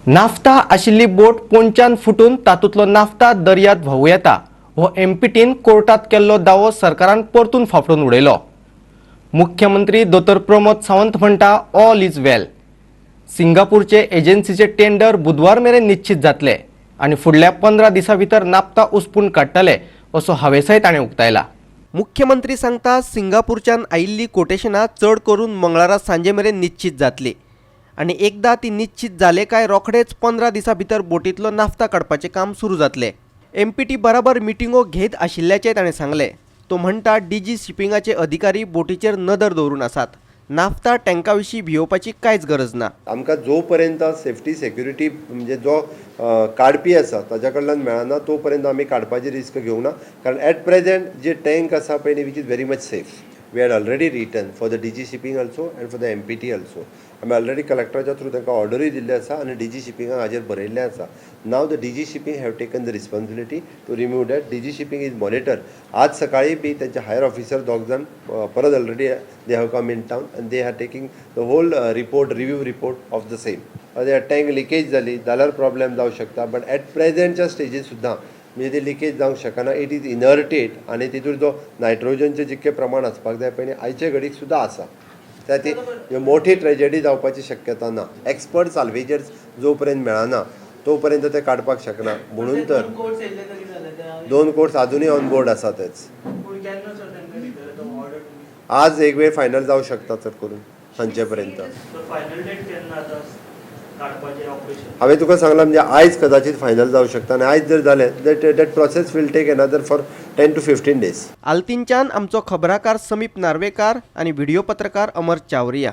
Naphtha आशिल्ली बोट पोंच्यान फुटून तातूंतलो नाफ्ता दर्यांत व्हांवू येता हो एमपीटीन कोर्टात केल्लो दावो सरकारान परतून फाफडून उडयलो. मुख्यमंत्री दोतोर प्रमोद सावंत म्हणटा, ऑल is वेल. सिंगापूरचे एजन्सीचे टेंडर बुधवार मेरेन निश्चित जातले आनी फुडल्या 15 दिसां भितर नाफ्ता उसपून काडटले असो हावेसय ताणें उक्तायला. मुख्यमंत्री सांगता, सिंगापूरच्यान आयिल्ली कोटेशनां चड करून मंगळारा सांजे मेरेन निश्चित जातली आनी एकदां ती निश्चित जाले काय रोखडेच 15 दिसां भितर बोटींतलो नाफ्ता काडपाचें काम सुरू जातलें. एमपीटी बराबर मिटिंगो घेत आशिल्ल्याचें ताणें सांगलें. तो म्हणटा, डीजी शिपिंगाचे अधिकारी बोटीचेर नदर दवरून आसात. नाफ्ता टँका विशीं भियोवपाची कांयच गरज ना. आमकां जो पर्यंत सेफ्टी सेक्युरिटी म्हणजे जो काडपी आसा ताच्या कडल्यान मेळना, तो पर्यंत आमी काडपाची रिस्क घेवंक ना, कारण एट प्रेझेंट जे टँक आसा पळय, which is very much safe. We had already written for the DG Shipping also and for the MPT also. आमी ऑलरेडी कलेक्टराच्या थ्रू तांकां ऑर्डरूय दिल्ले आसा आनी डीजी शिपिंगाक हाजेर बरयल्लें आसा. नाव the DG shipping have taken the responsibility to remove that. DG shipping is monitor. आज सकाळी बी तांचे हायर ऑफिसर दोग जाण परत already they have come in town and they are taking the whole report, review report of the same. Tank leakage जाली जाल्यार problem जावं शकता, बट एट प्रेझेंटच्या स्टेजीर सुद्दां म्हणजे ती लिकेज जावंक शकना. It is inerted आनी तितूर जो नायट्रोजनचें जितकें प्रमाण आसपाक जाय पळय, आयचे घडीक सुद्दां आसा. त्या ती मोठी ट्रेजेडी जावपाची शक्यता ना. एक्सपर्ट साल्वेजर्स जो पर्यंत मेळना, तो पर्यंत ते काडपाक शकना. म्हणून तर दोन कोर्स येयल्ले तरी जाले ते. दोन कोर्स अजुनूय ऑन बोर्ड आसा तेच. पूण केन्ना सर तांकां दितले तो ऑर्डर तुमी? आज एक वेळ फायनल जावं शकता, चड करून सांजे पर्यंत. सो फायनल डेट केन्ना आतां काडपाचें ऑपरेशन? हांवें तुका सांगलां, म्हणजे आयज कदाचित फायनल जावं शकता आनी आयज जर जालें, that process will take another for 10 to 15 days. आल्तीनच्यान आमचो खबराकार समीप नार्वेकार आनी व्हिडिओ पत्रकार अमर चावरिया.